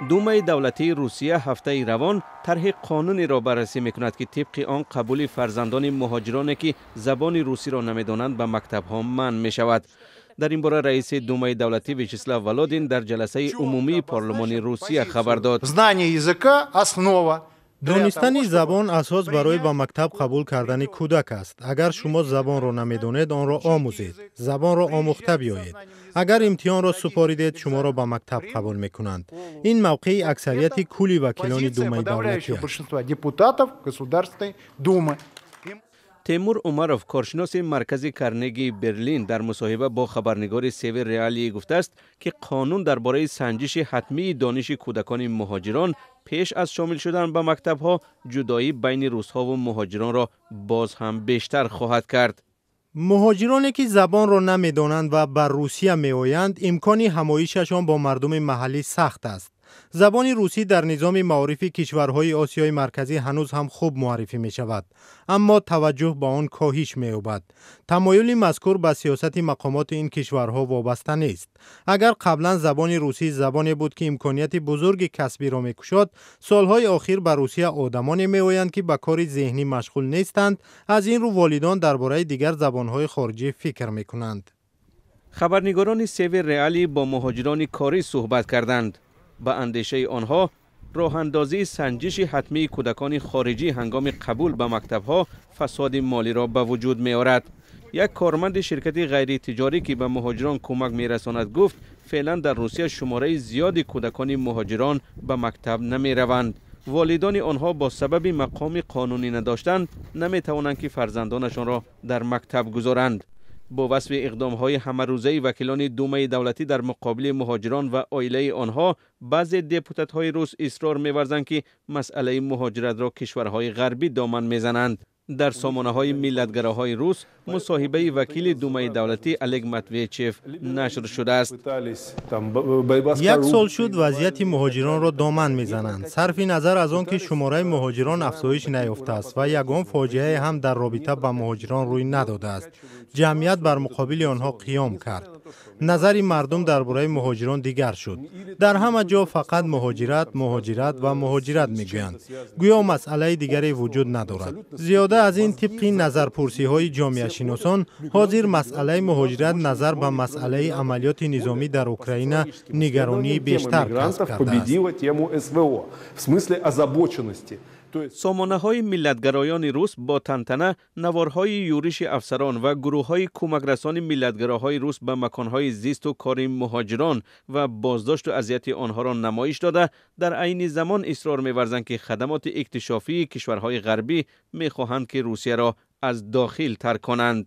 Думаи давлатии Русия ҳафтаи равон тарҳи қонунеро баррасӣ мекунад, ки тибқи он қабули фарзандони муҳоҷироне, ки забони русиро намедонанд, ба мактабҳо манъ мешавад. Дар ин бора раиси Думаи давлатӣ Вячеслав Володин дар ҷаласаи умумии парлумони Русия хабар дод. Знание языка — основа. Донистани забон асос барои ба мактаб қабул кардани кӯдак аст. Агар шумо забонро намедонед, онро омӯзед, забонро омӯхта биёед. Агар имтиҳонро супоридед, шуморо ба мактаб қабул мекунанд. Ин мавқеи аксарияти кулли вакилони Думаи давлатӣ аст. Большинства депутатов Государственной Думы. Темур Умаров, коршиноси Маркази Карнегии Берлин, дар мусоҳиба бо хабарнигори Север Реалии гуфтааст, ки қонун дар бораи санҷиши ҳатмии дониши кӯдакони муҳоҷирон пеш аз шомил шудан ба мактабҳо ҷудоӣ байни русҳову муҳоҷиронро боз ҳам бештар хоҳад кард. Муҳоҷироне, ки забонро намедонанд ва ба Русия меоянд, имкони ҳамоишашон бо мардуми маҳаллӣ сахт аст. Забони русӣ дар низоми маорифи кишварҳои Осиёи Марказӣ ҳанӯз ҳам хуб муаррифӣ мешавад, аммо таваҷҷӯҳ ба он коҳиш меёбад. Тамоюли мазкур ба сиёсати мақомоти ин кишварҳо вобаста нест. Агар қаблан забони русӣ забоне буд, ки имконияти бузурги касбиро мекушод, солҳои охир ба Русия одамоне меоянд, ки ба кори зеҳнӣ машғул нестанд. Аз ин рӯ волидон дар бораи дигар забонҳои хориҷӣ фикр мекунанд. Хабарнигорони Север Реалӣ бо муҳоҷирони корӣ суҳбат карданд. Ба андешаи онҳо, роҳандозии санҷиши ҳатмии кӯдакони хориҷӣ ҳангоми қабул ба мактабҳо фасоди молиро ба вуҷуд меорад. Як корманди ширкати ғайритиҷорӣ, ки ба муҳоҷирон кӯмак мерасонад, гуфт, феълан дар Русия шумораи зиёди кӯдакони муҳоҷирон ба мактаб намераванд. Волидони онҳо бо сабаби мақоми қонунӣ надоштан наметавонанд, ки фарзандонашонро дар мактаб гузоранд. Бо васфи иқдомҳои ҳамарӯзаи вакилони Думаи давлатӣ дар муқобили муҳоҷирон ва оилаи онҳо, баъзе депутатҳои рус исрор меварзанд, ки масъалаи муҳоҷиратро кишварҳои ғарбӣ доман мезананд. Дар сомонаҳои миллатгароҳои рус мусоҳибаи вакили Думаи давлатӣ Олег Матвеичев нашр шудааст. Як сол шуд, вазъияти муҳоҷиронро доман мезананд. Сарфи назар аз он ки шумораи муҳоҷирон афзоиш наёфтааст ва ягон фоҷиае ҳам дар робита ба муҳоҷирон рӯй надодааст, ҷамъият бар муқобили онҳо қиём кард. Назари мардум дар бораи муҳоҷирон дигар шуд. Дар ҳама ҷо фақат муҳоҷират, муҳоҷират ва муҳоҷират мегӯянд, гӯё масъалаи дигаре вуҷуд надорад. Зиёда аз ин, тибқи назарпурсиҳои ҷомеашиносон, ҳозир масъалаи муҳоҷират назар ба масъалаи амалиёти низомӣ дар Украина нигаронии бештар касб кардааст. Сомонаҳои миллатгароёни рус бо тантана наворҳои юриши афсарон ва гурӯҳҳои кӯмакрасони миллатгароҳои рус ба маконҳои зисту кори муҳоҷирон ва боздошту азияти онҳоро намоиш дода, дар айни замон исрор меварзанд, ки хадамоти иктишофии кишварҳои ғарбӣ мехоҳанд, ки Русияро аз дохил тарк конанд.